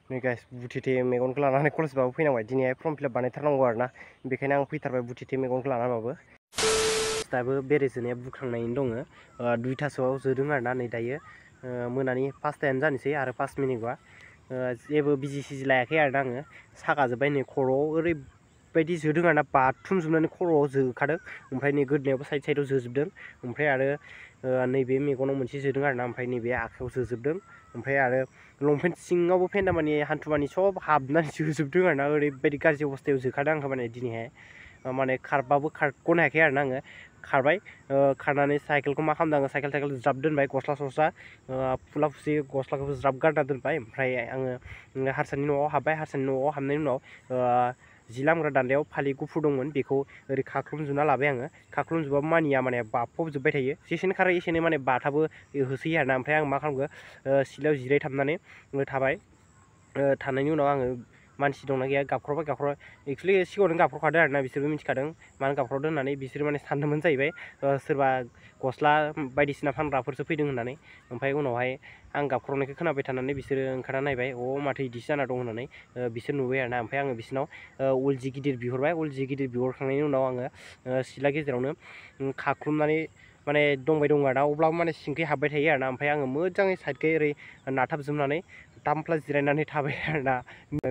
नै गाइस बुथिथे मेगनखौ लानानै कलेजबाबो फैनांबाय दिनैहाय फर्म फिलआप बानायथारनांगौ आरोना बेखायनो आं फैथारबाय बुथिथे मेगनखौ लानानैबाबो दाबो बेरे जोनाया बुखांनायनि दङ 2थासोआव जोदों आरोना नै दायो मोनानि 5थायानो जानोसै आरो 5 मिनिटबा जेबो बिजि सिजि लायाखै आरोना आङो सागाजोब्बाय नै खर'आव ओरैबायदि जोदों आरोना बाथुमजोबनानै खर'आव जोखादों ओमफ्राय नै गोदोनायावबो साइड साइडआव जोजोबदों ओमफ्राय आरो नैबे मेगनाव मोनसे जोदों आरोना ओमफ्राय नैबे आखायाव जोजोबदों ओमफ्राय आरो लंपेन्ट सिङावबो फेन्दामानि हान्थुमानि सब हाबनानै जोजोबदों आरोना ओरैबायदि गाज्रि अबस्थायाव जोखादों आंखौ माने दिनैहाय माने खारबाबो खारग'नो हायाखै आरोना आङो खारबाय खारनानै साइकेलखौ मा खालामदों आङो साइकेल ज्राब दोनबाय गस्ला सस्ला फुला फुसि गस्लाखौबो ज्राब गारना दोनबाय ओमफ्राय आङो हारसानि न'आव हाबबाय हारसानि न'आव हाबनायनि उनाव जि लामग्रा दान्दायाव फालि गुफुर दंमोन बेखौ ओरै खाख्लुमजुबना लाबाय आङो खाख्लुमजुबाबो मानिया माने बाफबजोब्बाय थायो जेसेनो खारो एसेनो माने बाथाबो होसोयो आरोना ओमफ्राय आं मा खालामखो सिलायाव जिरायथाबनानै थाबाय थानायनि उनाव आङो मानसि दंना गैया गाबख्रावबाय एक्सुवेलि सिगाङावनो गाबख्रावखादों आरोना बिसोरबो मिथिखादों मानो गाबख्रावदों होननानै बिसोर माने सानदोंमोन जाहैबाय सोरबा गस्ला बायदिसिना फानग्राफोरसो फैदों होननानै ओमफ्राय उनावहाय आं गाबख्रावनायखौ खोनाबाय थानानै बिसोरो ओंखारना नायबाय माथो इदिसो जाना दं होननानै बिसोर नुबाय आरोना ओमफ्राय आङो बिसोरनाव उल जि गिदिर बिहरबाय उल जि गिदिर बिहरखांनायनि उनाव आङो सिला गेजेरावनो खाख्लुमनानै माने दंबाय दं आरोना अब्लाबो माने सिंखै हाबबाय थायो आरोना ओमफ्राय आङो मोजाङै साइडखै ओरै नाथाबजोबनानै दामफ्ला जिरायनानै थाबाय आरोना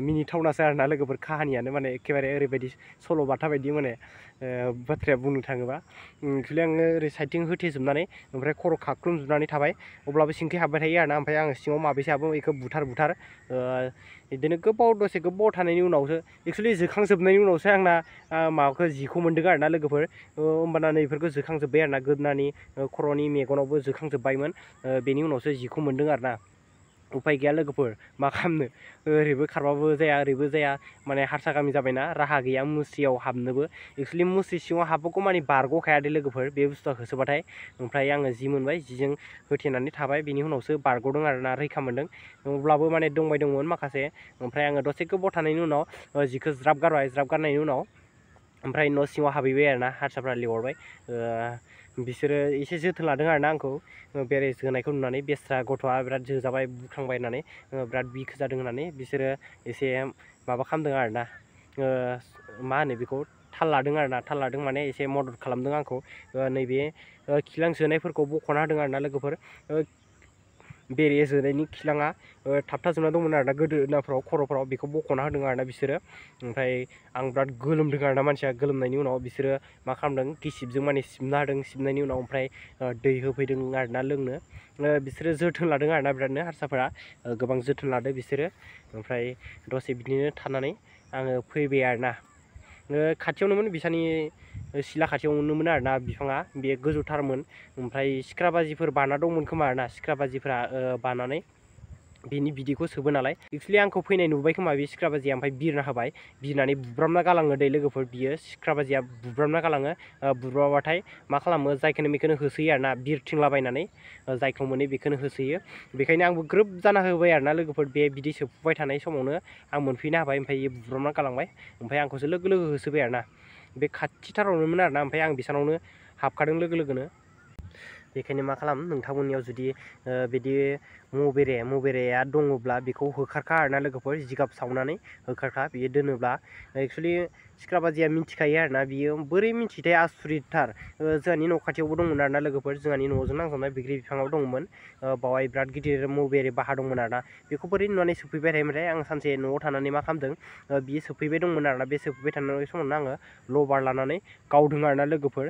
मिनिथावनासो आरोना लोगोफोर काहानियानो माने एखेबारे ओरैबायदि सल'बाथा बायदि माने बाथ्राया बुंनो थाङोबा एक्सुवेलि आङो ओरै साइडथिं होथेजोबनानै ओमफ्राय खर' खाख्लुमजोबनानै थाबाय अब्लाबो सिंखै हाबबाय थायो आरोना ओमफ्राय आङो सिङाव माबेसे हाबो बेखौ बुथार बिदिनो दसे गोबाव थानायनि उनावसो एक्सुवेलि जोखांजोबनायनि उनावसो आंना माबाखौ जिखौ मोन्दों आरोना लोगोफोर होमबाना नैफोरखौ जोखांजोब्बाय आरोना गोदोनानि खर'नि मेगनावबो जोखांजोब्बायमोन बेनि उनावसो जिखौ मोन्दों आरोना उफाय गैया लोगोफोर मा खालामनो ओरैबो खारबाबो जाया ओरैबो जाया माने हारसा गामि जाबायना राहा गैया मुस्रियाव हाबनोबो एक्सुवेलि मुस्रि सिङाव हाबबोगौ माने बारग'खाया दे लोगोफोर बे बुस्थुआ होसोबाथाय ओमफ्राय आङो जि मोनबाय जिजों होथेनानै थाबाय बेनि उनावसो बारग'दों आरोना रैखा मोन्दों अब्लाबो माने दंबाय दंमोन माखासे ओमफ्राय आङो दसे गोबाव थानायनि उनाव जिखौ ज्राब गारबाय ज्राब गारनायनि उनाव ओमफ्राय न' सिङाव हाबहैबाय आरोना हारसाफ्रा लिंहरबाय बिसोरो एसे जोथोन लादों आरोना आंखौ बेरे जोनायखौ नुनानै बेस्रा गथ'आ बिराद जोजाबाय बुख्रांबाय होननानै बिराद बिख जादों होननानै बिसोरो एसे माबा खालामदों आरोना मा होनो बेखौ थाल लादों माने एसे मदद खालामदों आंखौ नैबे खिलां जोनायफोरखौ बख'ना होदों आरोना लोगोफोर बेरे जोनायनि खिलाङा थाबथाजोबना दंमोन आरोना गोदोनाफ्राव खर'फ्राव बेखौ बख'ना होदों आरोना बिसोरो ओमफ्राय आं बिराद गोलोमदों आरोना मानसिया गोलोमनायनि उनाव बिसोरो मा खालामदों गिसिबजों माने सिबना होदों सिबनायनि उनाव ओमफ्राय दै होफैदों आरोना लोंनो बिसोरो जोथोन लादों आरोना बिरादनो हारसाफोरा गोबां जोथोन लादों बिसोरो ओमफ्राय दसे बिदिनो थानानै आङो फैबाय आरोना खाथियावनोमोन बिसानि सिला खाथियावनोमोन आरोना बिफाङा बे गोजौथारमोन ओमफ्राय सिख्रा बाजिफोर बाना दंमोन खोमा आरोना सिख्रा बाजिफोरा बानानै बिनि बिदैखौ सोबो नालाय एक्सुवेलि आंखौ फैनाय नुबाय खोमा बे सिख्रा बाजिया ओमफ्राय बिरना होबाय बिरनानै बुब्रामना गालाङो दै लोगोफोर बियो सिख्रा बाजिया बुब्रामना गालाङो बुब्राबाथाय मा खालामो जायखौनो बेखौनो होसोयो आरोना बिरथिंलाबायनानै जायखौ मोनो बेखौनो होसोयो बेखायनो आंबो ग्रोब जाना होबाय आरोना लोगोफोर बे बिदै सोबफुबाय थानाय समावनो आं मोनफैनो हाबाय ओमफ्राय बियो बुब्रामना गालांबाय ओमफ्राय आंखौसो लोगो लोगो होसोबाय आरोना बे खाथिथारावनोमोन आरोना ओमफ्राय आं बिसानावनो हाबखादों लोगो लोगोनो बेखायनो मा खालाम नोंथांमोननियाव जुदि बिदि मौबेरेया दङब्ला बेखौ होखारखा आरोना लोगोफोर जिगाब सावनानै होखारखा बियो दोनोब्ला एक्सुवेलि सिख्रा बाजिया मिथिखायो आरोना बियो बोरै मिथिथाय आसुरितथार जोंहानि न' खाथियावबो दंमोन आरोना लोगोफोर जोंहानि न'जों नांजाबनाय बैग्रि बिफाङाव दंमोन बावहाय बिराद गिदिर मौबेरे बाहा दंमोन आरोना बेखौ बोरै नुनानै सोफैबाय थायोमोनथाय आं सानसे न'आव थानानै मा खालामदों बियो सोफैबाय दंमोन आरोना बे सोफैबाय थानाय समावनो आङो लबार लानानै गावदों आरोना लोगोफोर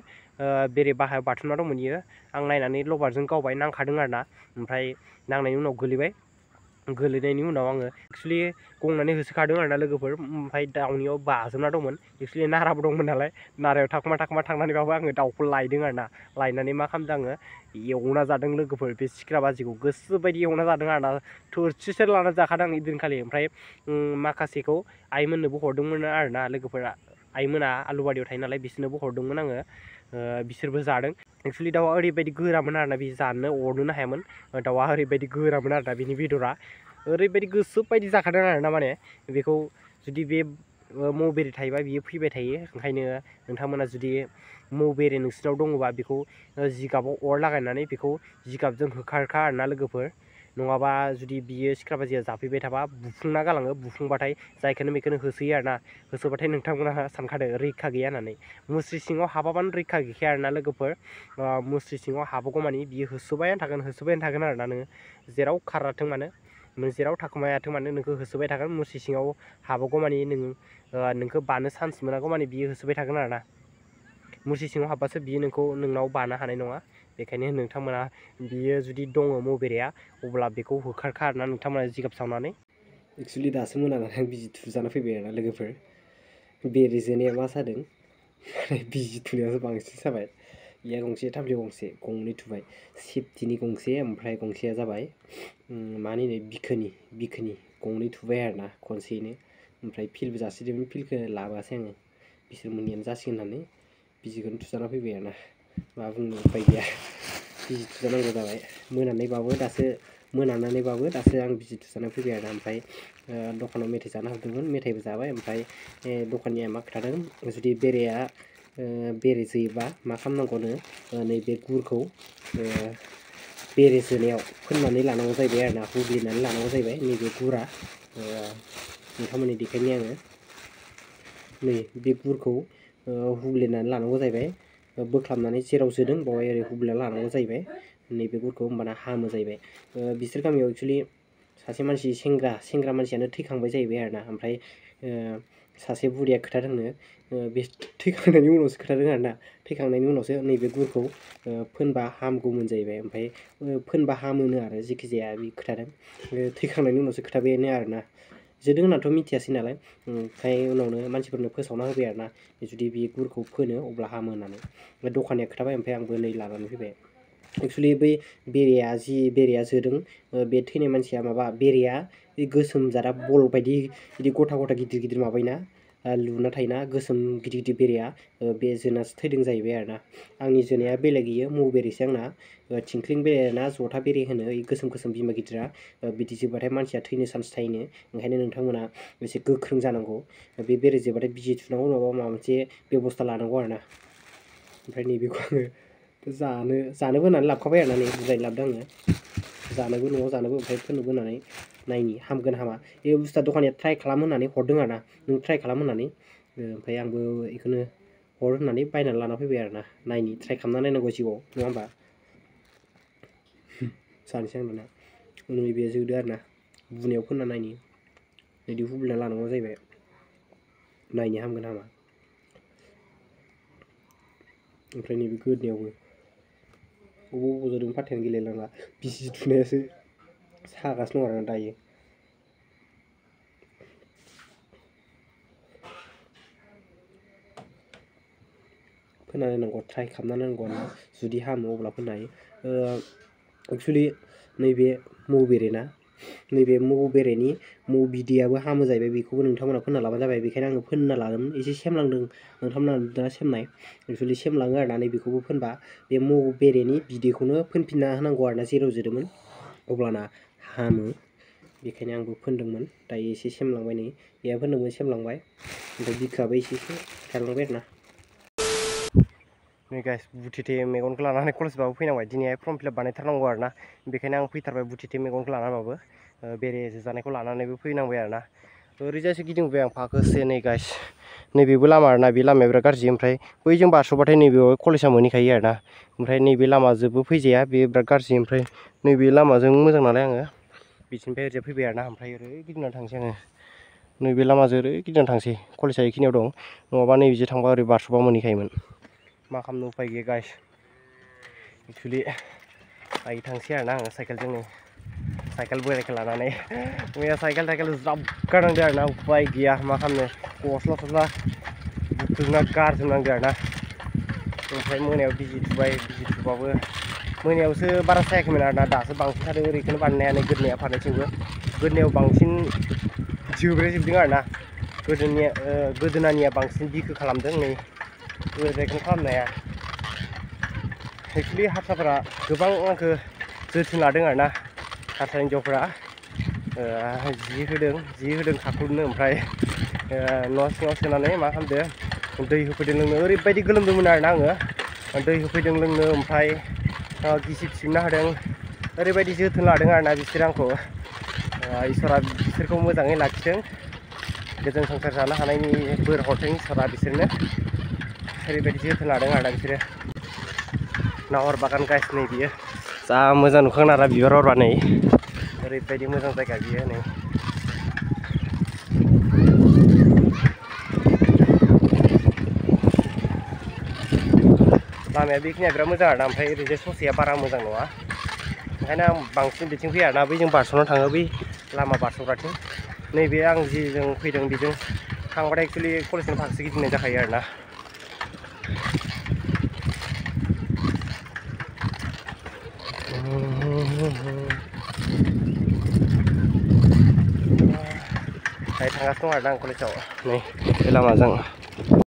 बेरे बाहायाव बाथुमना दंमोन बियो आं नायनानै लबारजों गावबाय नांखादों आरोना ओमफ्राय नांनायनि उनाव गोलैनायनि उनाव आङो एक्सुवेलि गंनानै होसोखादों आरोना लोगोफोर ओमफ्राय दाउनियाव बाजोबना दंमोन एक्सुवेलि नाराबो दंमोन नालाय नारायाव थाखुमा थांनानैबाबो आङो दाउखौ लायदों आरोना लायनानै मा खालामदों आङो एवना जादों लोगोफोर बे सिख्रा बाजिखौ गोसोबायदि एवना जादों आरोना थोरसिसो लाना जाखादों आं इदिनखालि ओमफ्राय माखासेखौ आइमोननोबो हरदोंमोन आरोना लोगोफोरा आइमोना आलुबारियाव थायो नालाय बिसोरनोबो हरदोंमोन आङो बिसोरबो जादों एक्सुवेलि दाउआ ओरैबायदि गोरामोन आरोना बे जानो अरनोनो हायामोन दाउआ ओरैबायदि गोरामोन आरोना बिनि बेदरा ओरैबायदि गोसो बायदि जाखादों आरोना माने बेखौ जुदि बे मौबेरे थायोबा बियो फैबाय थायो ओंखायनो नोंथांमोना जुदि मौबेरे नोंसिनाव दङबा बेखौ जिगाबाव अर लागायनानै बेखौ जिगाबजों होखारखा आरोना लोगोफोर नङाबा जुदि बियो सिख्रा बाजिया जाफैबाय थाबा बुफुंना गालाङो बुफुंबाथाय जायखौनो मेखौनो होसोयो आरोना होसोबाथाय नोंथांमोनहा सानखादो रैखा गैया होननानै मुस्रि सिङाव हाबाबानो रैखा गैखाया आरोना लोगोफोर मुस्रि सिङाव हाबगौमानि बियो होसोबायानो थागोन आरोना नोङो जेराव खाराथों मानो नों जेराव थाखुमायाथों मानो नोंखौ होसोबाय थागोन मुस्रि सिङाव हाबगौमानि नोंखौ बानो चान्स मोनागौमानि बियो होसोबाय थागोन आरोना मुस्रि सिङाव हाबबासो बियो नोंनाव बानो हानाय नङा बेखायनो नोंथांमोना बियो जुदि दङ बेरेया अब्ला बेखौ होखारखा आरोना नोंथांमोना जिगाब सावनानै एक्सुवेलि दासो मोनानानै आं बिजि थुजाना फैबाय आरोना लोगोफोर बेरे जोनाया मा जादों बिजि थुनायावसो बांसिन जाबाय इया गंसे थामलियाव गंसे गंनै थुबाय सेफटिनि गंसे ओमफ्राय गंसेया जाबाय मानो होनो बिखोनि गंनै थुबाय आरोना खनसेयैनो ओमफ्राय फिलबो जासिदोंमोन फिलखौ लाबोआसै आङो बिसोर मोननैयानो जासिगोन होननानै बिजिखौनो थुजाना फैबाय आरोना मा बुंनो उपाय गैया बिजि थुजानांगौ जाबाय मोनानानैबाबो दासो आं बिजि थुजाना फैबाय आरोना ओमफ्राय दखानाव मेथाइ जानो हाबदोंमोन मेथाइबो जाबाय ओमफ्राय दखाननिया मा खोथादों जुदि बेरे जोयोबा मा खालामनांगौनो नैबे गुरखौ बेरे जोनायाव फोननानै लानांगौ जाहैबाय आरोना हुब्लिनानै लानांगौ जाहैबाय नैबे गुरा नोंथांमोननि देखायनि आङो नै बे गुरखौ हुब्लिनानै लानांगौ जाहैबाय बोख्लाबनानै जेराव जोदों बावहाय ओरै हुब्लिना लानांगौ जाहैबाय नैबे गुरखौ होमबाना हामो जाहैबाय बिसोर गामियाव एक्सुवेलि सासे मानसि सेंग्रा मानसियानो थैखांबाय जाहैबाय आरोना ओमफ्राय सासे बुरिया खोथादोंनो बे थैखांनायनि उनावसो खोथादों आरोना थैखांनायनि उनावसो नैबे गुरखौ फोनबा हामगौमोन जाहैबाय ओमफ्राय फोनबा हामोनो आरो जेखि जाया बे खोथादों थैखांनायनि उनावसो खोथाबायानो आरोना जोदों होननाथ' मिथियासै नालाय ओमफ्राय उनावनो मानसिफोरनो फोसावना होबाय आरोना जुदि बे गुरखौ फोनो अब्ला हामो होननानै दखानिया खोथाबाय ओमफ्राय आंबो नै लानानै फैबाय एक्सुवेलि बै बेरेया जोदों बे थैनाय मानसिया माबा बेरेया गोसोम जारा बल बायदि बिदि गथा गिदिर माबायोना लुना थायोना गोसोम गिदिर बेरेया बे जोनासो थैदों जाहैबाय आरोना आंनि जोनाया बेलेग इयो मौ बेरेसो आंना थिंख्लिं बेरे ना जथा बेरे होनो गोसोम बिमा गिदिरा बिदि जोबाथाय मानसिया थैनो चान्स थायोनो ओंखायनो नोंथांमोना एसे गोख्रों जानांगौ बे बेरे जोबाथाय बिजि थुनांगौ नङाबा माबा मोनसे बेबस्था लानांगौ आरोना ओमफ्राय नैबेखौ आङो जानोबो होननानै लाबोखाबाय आरोना नै बुरजायै लाबोदों आङो जानोबो न'आव जानोबो ओमफ्राय फोननोबो होननानै नायनि हामगोन हामा बे बुस्थुआ दखानिया ट्राइ खालाम होननानै हरदों आरोना नों ट्राइ खालाम होननानै ओमफ्राय आंबो बेखौनो हर होननानै बायनानै लाना फैबाय आरोना नायनि ट्राइ खालामना नायनांगौ जिउआव नङा होमबा जानोसै आं दाना नैबे जोदो आरोना बुनायाव फोनना नायनि बिदि हुब्लिना लानांगौ जाहैबाय नायनि हामगोन हामा ओमफ्राय नैबे गोदनायावबो बबाव जोदों फाथायानो गैलायलांला बिजि थुनायासो सागासिनो दं आरोना दायो फोनना नायनांगौ ट्राइ खालामना नायनांगौ आरोना जुदि हामो अब्ला फोननो हायो एक्सुवेलि नैबे मौ बेरेनि मौ बिदैयाबो हामो जाहैबाय बेखौबो नोंथांमोना फोनना लाबानो जाबाय बेखायनो आङो फोनना लादोंमोन एसे सेमलांदों नोंथांमोना दा सेमनाय एक्सुवेलि सेमलाङो आरोना नैबेखौबो फोनबा बे मौ बेरेनि बिदैखौनो फोनफिनना होनांगौ आरोना जेराव जोदोंमोन अब्लाना हामो बेखायनो आंबो फोनदोंमोन दायो एसे सेमलांबाय नै बेहा फोनदोंमोन सेमलांबाय ओमफ्राय बिखायाबो एसे थालांबाय आरोना नै गाइस बुथेथे मेगनखौ लानानै कलेजबाबो फैनांबाय दिनैहाय फर्म फिलआप बानायथारनांगौ आरोना बेखायनो आं फैथारबाय बुथेथे मेगनखौ लानानैबाबो बेरे जोजानायखौ लानानैबो फैनांबाय आरोना ओरैजायसो गिदिंबोबाय आं फाखोसे नै गाइस नैबेबो लामा आरोना बे लामाया बिराद गाज्रि ओमफ्राय बैजों बारस'बाथाय नैबेयाव कलेजा मोनहैखायो आरोना ओमफ्राय नैबे लामाजोंबो फैजाया बे बिराद गाज्रि ओमफ्राय नैबे लामाजों मोजां नालाय आङो बिथिंनिफ्राय ओरैजाय फैबाय आरोना ओमफ्राय ओरै गिदिंना थांसै आङो नैबे लामाजों ओरै गिदिंना थांसै कलेजा बेखिनियाव दं नङाबा नैबेजों थांबा ओरै बारस'बा मोनहैखायोमोन मा खालामनो उपाय गैया गाइस एक्सुवेलि दायो थांसै आरोना आङो साइकेल बोरायखौ लानानै मैया साइकेल ज्राब गारनांदों आरोना उपाय गैया मा खालामनो गस्ला बुख्रुबना गारजोबनांदों आरोना ओमफ्राय मोनायाव बिजि थुबाबो मोनायावसो बारा जायाखैमोन आरोना दासो बांसिन थादों ओरैखौनो बानायनानै गोदनाया फारनैथिंबो गोदनायाव बांसिन जोब्रेजोबदों आरोना गोदोनानिया बांसिन बिखो खालामदों नै ओरैजायखौनो खालामनो हाया एक्सुवेलि हारसाफोरा गोबां आंखौ जोथोन लादों आरोना हारसा हिन्जावफोरा जि होदों खाख्लुबनो ओमफ्राय न' सिङाव सोनानै मा खालामदों दै होफैदों लोंनो ओरैबायदि गोलोमदोंमोन आरोना आङो दै होफैदों लोंनो ओमफ्राय गिसिब सिबना होदों ओरैबायदि जोथोन लादों आरोना बिसोर आंखौ इसोरा बिसोरखौ मोजाङै लाखिदों गोजोन संसार जानो हानायनि बोर हरथों इसोरा बिसोरनो ओरैबायदि जोथोन लादों आरोना बिसोरो नाहर बागान गाइस नै बियो जा मोजां नुखागोन आरो बिबार बारबा नै ओरैबायदि मोजां जायगा बियो नै लामाया बेखिनिया बिराद मोजां आरोना ओमफ्राय ओरैजाय ससेया बारा मोजां नङा ओंखायनो आं बांसिन बिथिं फैया आरोना बैजों बारस'ना थाङो बै लामा बारस'ग्राथिं नैबे आं जिजों फैदों बेजों थांबाथाय एक्सुवेलि कलेजनि फारसे गिदिंनाय जाखायो आरोना दायो थांगासिनो दं आरोना आं कलेजाव नै बे लामाजों